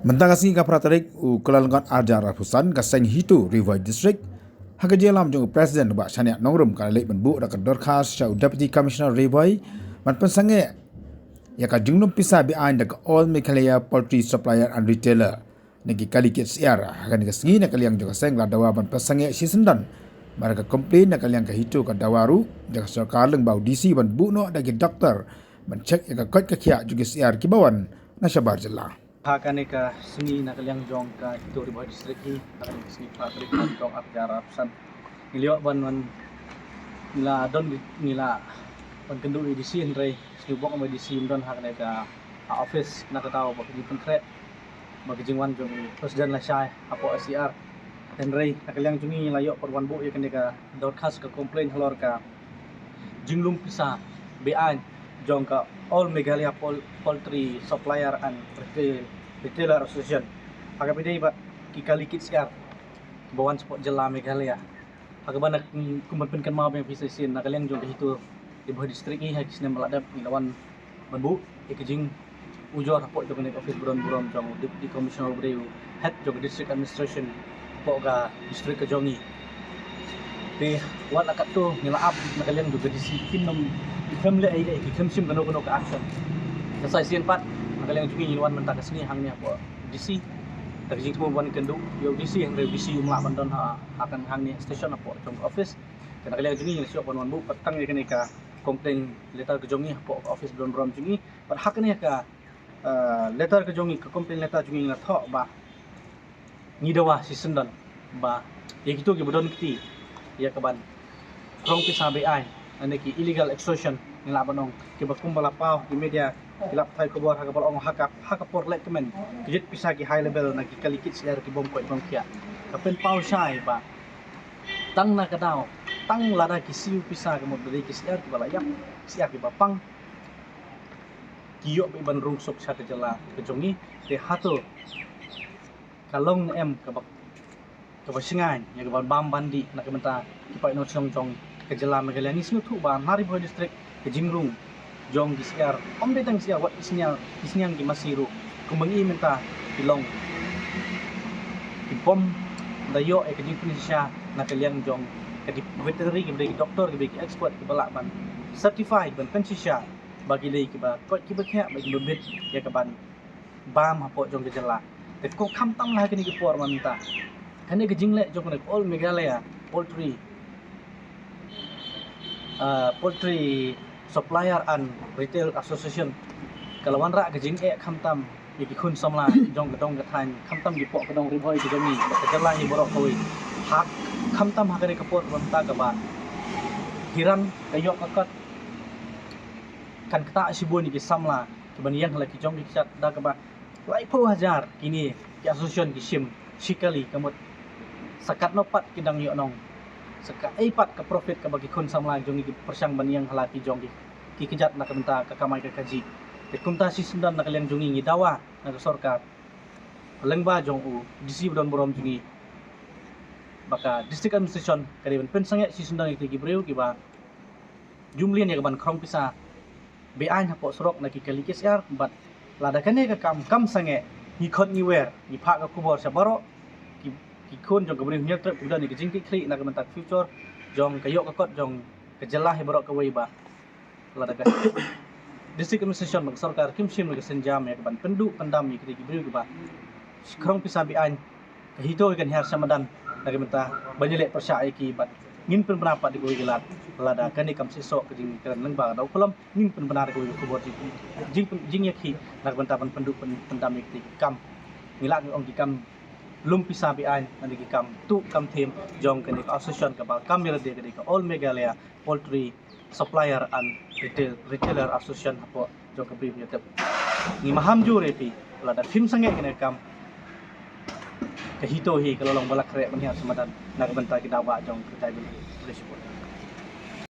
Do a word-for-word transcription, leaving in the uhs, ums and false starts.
Mynta ka sngi ka phra tarik u Kyllalyngkot arhajar arphew san, ka seng HITO Ri Bhoi District, ha ka jingïalam jong u President Bah Shaniah Nongrum, ka la leit ban buh da ka dorkhas sha u Deputy Commissioner Ri Bhoi ban pynsangeh ïa ka jinglum pisa be-aiñ da ka All Meghalaya Poultry Supplier and Retailer na ki kali kit syiar. Ha kane ka sngi na ka liang jong ka seng la dawa ban pynsangeh shisyndon. Bad ka complain na ka liang ka HITO ka dawa ruh ïa ka sorkar lyngba u DC ban buh noh da ki doktor ban check ïa ka koit ka khiah jong ki syiar kiba wan na shabar jylla. Ha kane ka sngi na ka liang jong ka HITO Ri Bhoi District hi, ha kane ka sngi phra tarik jong arhajar arphew san, ngi la ïoh ban, ban, ngi la don, ngi la ban kynduh ïa u DC, hynrei sngewbok ïa u DC ym don ha kane ka, ha office, na ka daw ba ka jingpynkhreh bad ka jingwan jong u President lashai hapoh SCR. Hynrei na ka liang jong ngi la ïoh ban wan buh ïa kane ka dorkhas, ka complain halor ka jinglum pisa be-aiñ jong ka All Meghalaya Pol-, Poultry Supplier and Retail, Retailer Association, ha kaba ïadei bad ki kali kit syiar ba wan shapoh jylla Meghalaya. Ha kaba na, kum ban pynkynmaw biang ïa phi sa shisien, na ka liang jong ka HITO Ri Bhoi District hi, ha ki snem ba la dep ngi la wan ban buh ïa ka jingujor hapoh jong kane ka office ba don burom jong u Deputy Commissioner, uba dei u head jong ka District Administration hapoh ka district ka jong ngi. Te wat la katto ngi la ap na ka liang jong ka DC, kim nym, kim leh ei ei, kim shim kano kano ka action. Te sa shisien pat na ka liang jong ngi ngi la wan mynta ka sngi hangne hapoh DC da ka jingthmu ban kynduh ïa u DC, hynrei u DC um lah ban don ha, ha kane hangne station hapoh jong ka office. Te na ka liang jong ngi ngi la shu ban wan buh pat tang ïa kane ka complain letter ka jong ngi hapoh ka office ba don burom jong ngi. Bad ha kane ka, eh, letter ka jong ngi, ka complain letter jong ngi, ngi la thoh ba ngi dawa shisyndon ba ïa kito kiba don kti ïa kaban khrong pisa be-aiñ, lane ki illegal extortion ngi lah ban ong, kiba kumba la paw ki media, ki lad pathai khubor, ha kaba la ong ha ka, ha ka por lehkmen ka jied pisa ki high level na ki kali kit syiar ki bym koit bym khiah. Ka pynpaw shai ba tang na ka daw, tang lada ki siew pisa, ka mut ba dei ki syiar kiba la ïap, syiar kiba pang, ki ïoh beit ban rung suk sha ka jylla ka jong ngi. Te hato ka long ne em kaba, kaba shngaiñ ïa kaban bam ban dih na ka bynta ki paid nongshong jong ka jylla Meghalaya? Ngi sngewthuh ba na Ri Bhoi District ka jingrung jong ki syiar, ym dei tang syiar, wat ki sniang, ki sniang ki masi ruh, kumba ngi mynta ki long, ki bym da ïoh ïa ka jingpynshisha na ka liang jong ka dep-, veterinary, kiba dei ki doktor, kiba dei ki expert kiba lah ban certified, ban pynshisha ba ki dei kiba koit kiba khiah, ba kiba bit ïa kaban bam hapoh jong ka jylla. Te ko khamtam la ha kine ki por mynta, kane ka jingleh jong kane ka All Meghalaya Poultry, ah, Poultry Supplier and Retail Association ka la wanrah ka jingeh khamtam ïa ki khun samla jong ka dong ka thaiñ, khamtam ki poh ka dong Ri Bhoi ka jong ngi, ka jylla hi baroh kawei. Ha, khamtam ha kane ka por mynta kaba hiran ka ïoh ka kot, kan ktah shibun ïa ki samla kiban ïeng ha la ki jong ki kjat, da kaba laiphew hajar kine ki association ki shim shi kali, ka mut sa katno pat ki dang ïoh nong, sa kaei pat ka profit kaba ki khun samla jong ngi ki pyrshang ban ïeng ha la ki jong ki, ki kjat na ka bynta ka kamai ka kajih. Te kumta shisyndon na ka liang jong ngi ngi dawa na ka sorkar lyngba jong u DC ba don burom jong ngi, ba ka District Administration ka dei ban pynsangeh shisyndon ïa kito ki briew kiba jumlien ïa kaban khrong pisa be-aiñ hapoh surok na ki kali kit syiar. Bad lada kane ka kam kam sangeh, ngi khot ngi wer, ngi phah ka khubor sha baroh ki, ki khun jong ka Bri u Hynñiewtrep kiba don ïa ka jingkitkhlieh na ka bynta ka future jong ka ïoh ka kot jong ka jylla hi baroh kawei, ba lada ka District Administration bad ka sorkar kim shim ïa ka sienjam ïa kaban pynduh pyndam ïa kito ki briew kiba khrong pisa be-aiñ, ka HITO kan hiar sha madan na ka bynta ban ïaleh pyrshah ïa ki. Bad ngin pynbna pat da kawei ka lad, lada kane kam shisha ka jingkren lyngba ka daw khulom, ngin pynbna da kawei ka khubor jing, jing, jingïakhih na ka bynta ban pynduh pyn, pyndam ïa kito ki kam, ngi lah ban ong ki kam lum pisa be-aiñ, lane ki kam tuh kam thiem jong kane ka association kaba kam ïa lade ka dei ka All Meghalaya Poultry Supplier and Retail, Retailer Association hapoh jong ka Bri u Hynñiewtrep. Ngi maham jur ïa phi, lada phim sangeh kane ka kam, ka HITO hi ka la long ba la khreh ban hiar sha madan na ka bynta ki dawa jong ka tribal issue.